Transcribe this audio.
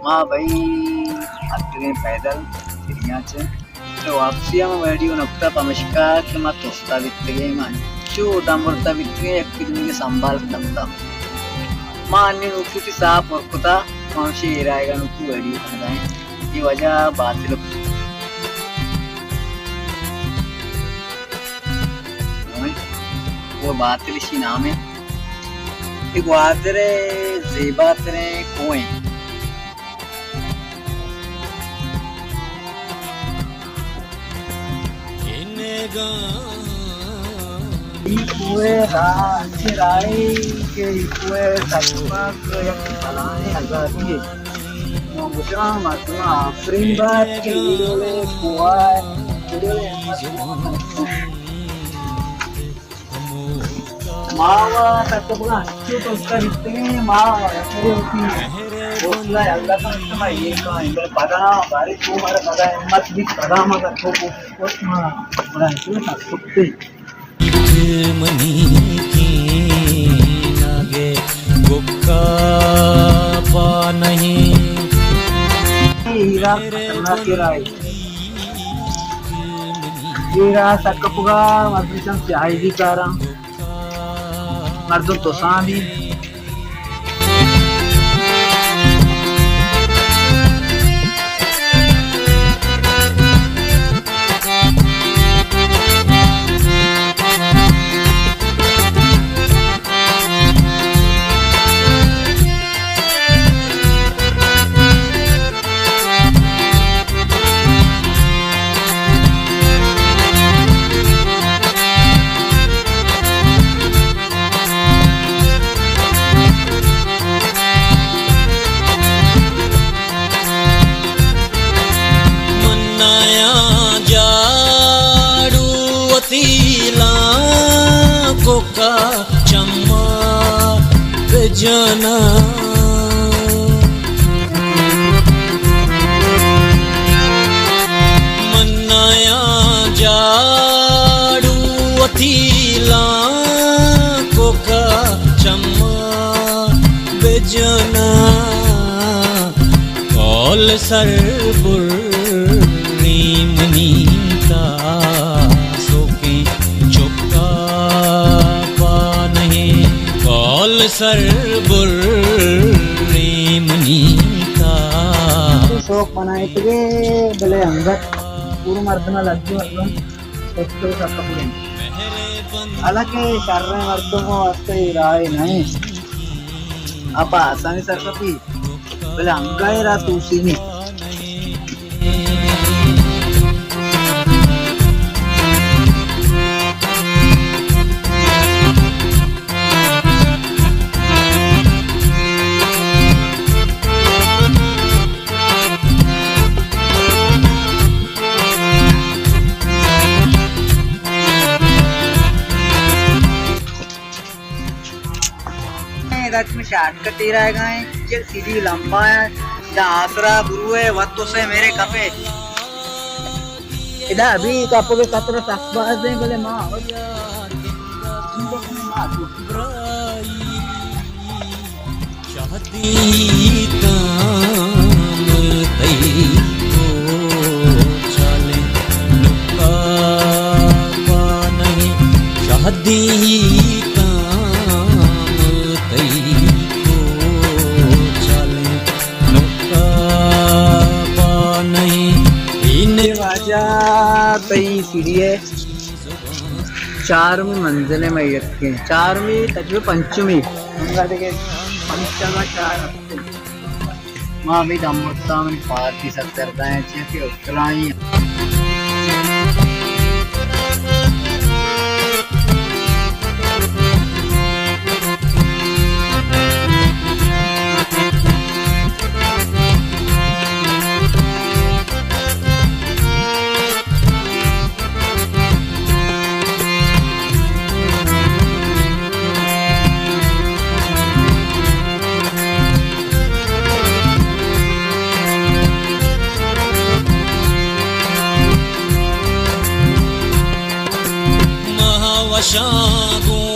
ما بھئی اتکگیں پیدل سیڑھیاں چہ۔ تو واپسی ءَ ما ویڈیو نہ کتا پمشکا کہ ما تستا بیتگیں، ما چو دمبرتا بیتگیں، یکے دومی ءَ سنبھال کتا۔ ما انی نوکی وتی ساہ پر کتا، ما ہمشی ایر آئیگا نوکی ویڈیو کنگا ایں۔ یہ وجہ باطل وہ باطل اشی نام ہے۔ یہ گوادر ءِ زیبا تریں کوہ ایں۔ اے کوہ ءِ راہ، اچیں راہے کہ اے کوہ ءِ سرپد یک بلاہیں عذابے۔ ما گوشاں مردماں آفرین بات کہ اے ڈولیں کوہ ءَ، اے ڈولیں ما وا سرکپگاں انچو تسکا بیتگیں، ما یک برے وتی حوصلہ اللہ پاک ما ایر کاں، بلے پدا بارے چو مارا پدا ہمت بیت، پدا ما سرکپ کت، ما گڑا انچو سرکپتے۔ منی کینگ ءِ گکا پا نہیں۔ ہیرا خطرناک راہے۔ اے راہ سرکپگا مردم چم سیاہی بی کاراں، مردم تساں بی۔ منایا جاڑو وتی لانکوکا چما بجنا۔ منایا جاڑو وتی لانکوکا چما بجنا۔ کول سر بریں منی تاسوکیں چکا پا نہیں، کول سر بریں منی تا۔ شوق بنائیتگے، بلے انگت پورو مردم لگی مردم۔ حالانکہ شریں مردم ہستے رائے نہیں۔ اپا آسانی سرکپی، بلے انگا را توسینی۔ ادا چون شارٹ کٹ ایر آئیگا ہیں، چل سیڑھی لمبا ہے، دا آسرا برو ہے، وت تو سے میرے کپے۔ ادا ابھی کپو کے قطرہ سخت باز ہیں، بلے ماں شہدی تام تئی کو چالیں نکا پا نہیں، شہدی تام تئی کو چالیں نکا پا نہیں۔ اے واجہ تئی سیڑھی ہے۔ چارمی منزل ءَ مئے یکیں، چارمی تقریباً پنچمی۔ انگا دگہ پنچ اگاں چار ہفتے۔ ما ہمے دم مرتا، من پارٹی سک درد آئیں، چیا کہ اترائی۔ ماہ وشاں گوں